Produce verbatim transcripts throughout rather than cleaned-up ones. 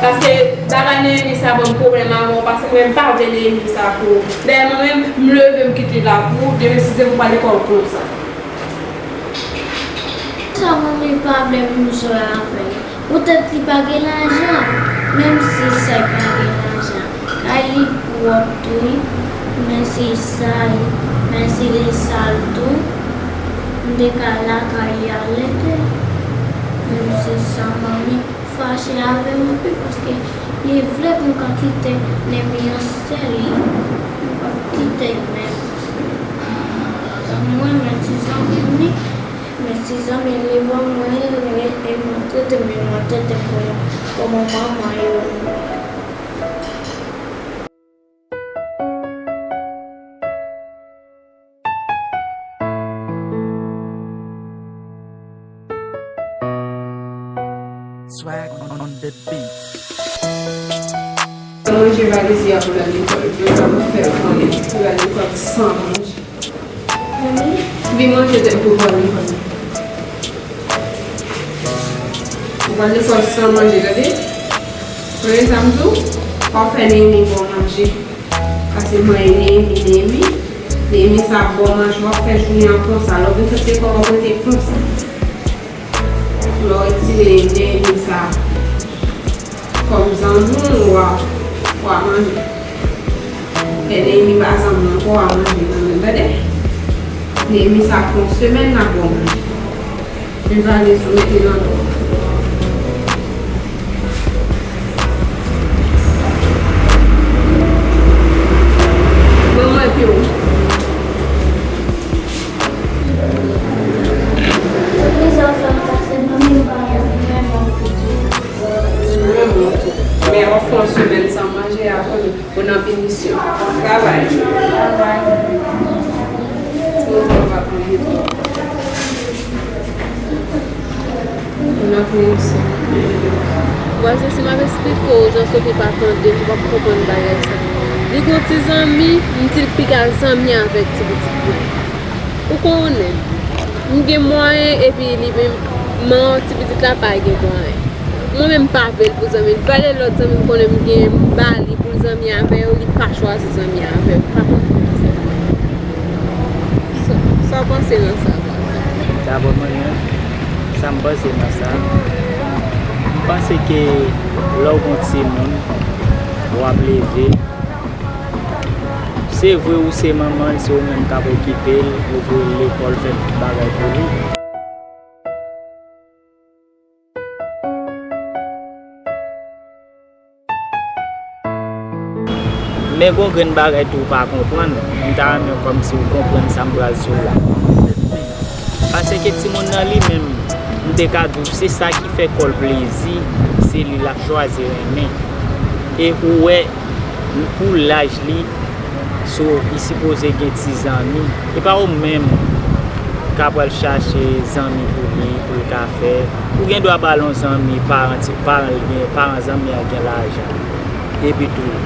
Paske bagay Neyemi sa ban m pwoblèm avè w, paske mwen m pa vle Neyemi sa pou ou. Dayè mwen menm, m leve m kite l la pou ou, demen si se pou w pa lekòl konsa. Sa manmi pa vle pou m jwe avè l. Poutèt li pa gen lajan, menm si sa l pa gen lajan. Kay li pwòp tou wi, men si sal, men si li sal tou, m te ka lakay li alète. Menm si sa manmi fache avè m anpil paske li vle pou m ka kite Neyemi an sèl li. M p ap kite l menm. Mwen, men ti zanmi m wi. Men ti zanmi m li ban mwen, li, li maltrete m, li maltrete m kòman, kòman manman yo. Swag on the beat. Manje valiz li a pou l al lekòl. Pou sa pou fè l konnen. Pou l al lekòl san manje. Vin manje tèt pou w al lekòl. Ou pral lekòl san manje, tande? Tande sa m di w? Pa w fè Neyemi ba w manje. Pase mwen Neyemi, Neyemi. Neyemi sa ap ba w manje, w ap fè jounen an konsa. Lè w vin sot lekòl, w ap rete konsa. Lè w retire Neyemi sa kòm zanmi w, w a, w a manje. Fè Neyemi pa zanmi w ankò, w a manje kanmenm, tande? Neyemi sa fè yon semèn l ap ba w manje. Men valiz ou mete nan do. Ban mwen pye w. Mezanmi, sa m pase nan men pa m, men m ap fouti. Men w ap fè yon semèn san manje a, konnen ou nan pinisyon. Travay. Travay. Ti moto pa pran. Ou nan pinisyon. Vwazin, si m ap esplike w jan Sophie pa tande m, ou p ap konprann bagay sa. Li gon ti zanmi, m di l piga zanmi avèk ti pitit mwen. Ou konnen, m gen mwayen epi li menm, manman ti pitit la pa gen mwayen. Mwen menm m pa vle l pou zanmi l. Valè lòt zanmi m konnen m gen, m ba li pou l zanmi avè yo, li pa chwazi zanmi avè yo. M pa konprann sa. Sa, sa w panse nan sa, vwazin? Dabò, mwen menm, sa m panse nan sa, m panse ke lè w gon timoun, w ap leve, se vre ou se manman l, se ou menm k ap okipe l, ou voye l lekòl, fè tout bagay pou li. Men gon grenn bagay tou ou pa konprann, m ta renmen kòmsi ou konprann sa m pral di w la. Paske timoun nan li menm, m te ka di w, se sa ki fè kò l plezi, se li l ap chwazi renmen. E ou wè, pou laj li, so, li sipoze gen ti zanmi. E pa ou menm k ap pral chache zanmi pou li, pou l ka fè. Ou gen dwa ba l yon zanmi, paran ti, paran l gen, paran zanmi an gen lajan. Epi tou,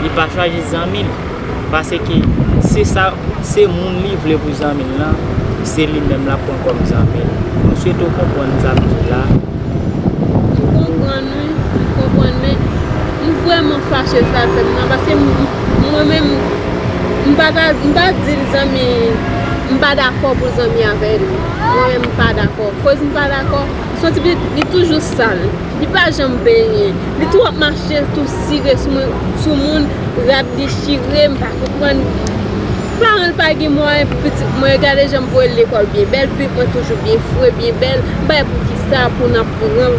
li pa chwazi zanmi l. Paske se sa, se moun li vle pou zanmi l lan, se li menm l ap pran kòm zanmi l. M swete w konprann sa m di w la. M konprann wi, m konprann, men m vrèman fache sa l fè m nan, paske m, mwen menm, m pa ta, m pa di l zanmi, m pa dakò pou zanmi avè li. Mwen menm m pa dakò. Koz m pa dakò, se yon ti pitit, li toujou sal. Li pa janm benyen. Li tou ap mache tou sire sou mwen, sou moun, rad li chire, m pa konprann. Paran l pa gen mwayen pou pitit mwen, gade jan m voye l lekòl byen bèl, pitit mwen toujou byen fre, byen bèl. M pa wè poukisa pou n ap pran,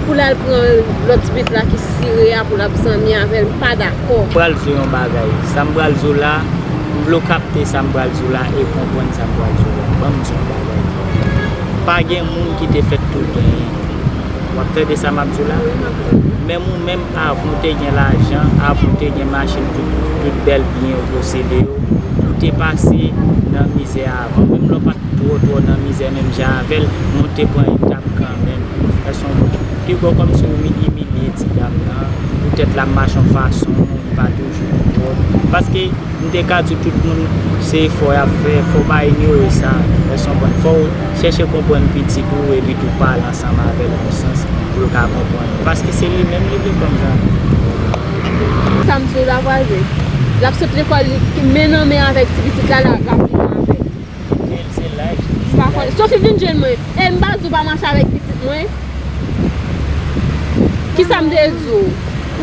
pou l al pran lòt pitit la ki sire a, pou l ap zanmi avè l, m pa dakò. Pral di w yon bagay, sa m pral di w la, m vle w kapte sa m pral di w la e konprann sa m pral di w la. Ban m di w yon bagay. Pa gen moun ki te fèt tou genyen. W ap tande sa m ap di w la? Menm ou menm, avan w te gen lajan, avan w te gen machin, tout, tout bèl byen ou posede yo, ou te pase nan mizè avan. Menm lè w pa t twò, twò nan mizè menm jan avè l, men w te pran etap kanmenm. Èske w konprann? Pi bon kòmsi ou mi-, imilye ti dam nan, poutèt l ap mache yon fason, li pa toujou pwòp. Paske m te ka di tout moun se efò y ap fè, fò w pa inyore sa, èske w konprann? Fò w chèche konprann pitit ou epi tou pale ansanm avè l yon sans pou ka konprann. Paske se li menm li vle konn sa. Sa m di w la vwazen. L ap sot lekòl, li men nan men avèk ti pitit la, l ap, l ap vin avè l. Se, se laj. M pa konnen. Sophie vin jwenn mwen. E m pa di w pa mache avèk pitit mwen. Kisa m te di w?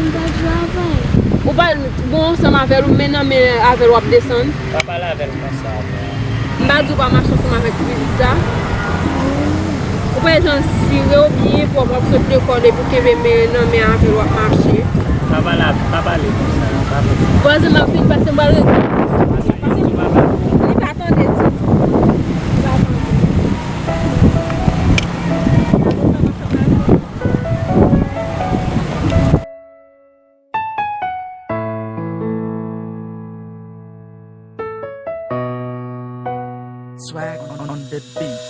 M pa di w avan. Ou pa bon ansanm avè l, ou men nan men avè l, w ap desann. Pa pale avè l konsa, mwen. M pa di w pa mache ansanm avèk pitit sa. Ou pa jan sire w byen pwòp, w ap sot lekòl epi w kenbe men nan men avè l, w ap mache. Pa pale, pa pale konsa, pa pale. Vwazen m ap vin pase, m pral rete. Li pa tande di. Li pa tande. Swag on the beat.